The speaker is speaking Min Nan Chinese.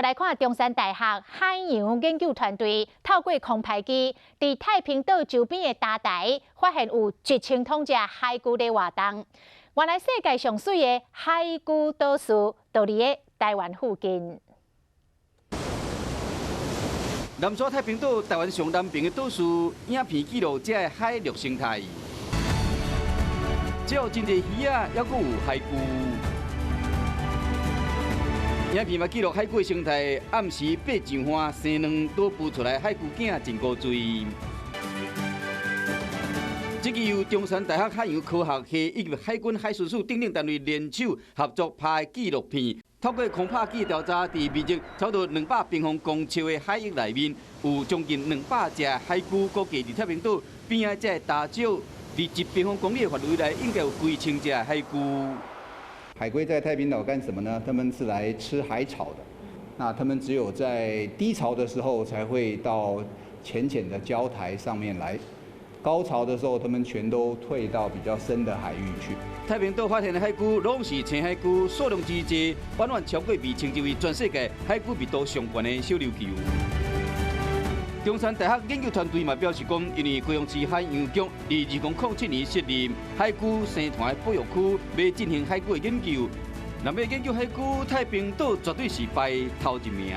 來看中山大學海洋研究團隊透過空拍機，佇太平島周邊的礁台發現有1000通隻海龜咧活動。原來世界上媠的海龜島嶼，就佇咧台灣附近。南沙太平島，台灣上南邊的島嶼，影片記錄這个海陸生態。這有真濟魚仔，猶閣有海龜。影片嘛記錄海龜生態，暗時爬上岸生卵，倒孵出來海龜囝真古錐。這個由中山大學海洋科學系以及海軍海巡署等等單位聯手合作拍的紀錄片，透過空拍機調查，佇面積差不多200平方公尺的海域內面，有將近200隻海龜，估計佇太平島邊仔這个礁石，佇1平方公里的範圍內，應該有幾千隻海龜。海龜在太平島幹什麼呢？他們是來吃海草的。那他們只有在低潮的時候才會到淺淺的礁台上面來，高潮的時候，他們全都退到比較深的海域去。太平島發現的海龜攏是青海龜，數量之濟，遠遠超過被稱之為全世界海龜密度上懸的小琉球。中山大學研究團隊嘛表示講，因為高雄市海洋局佇2007年設立海龜生態保育區，欲進行海龜的研究。若欲研究海龜，太平島絕對是排頭一名。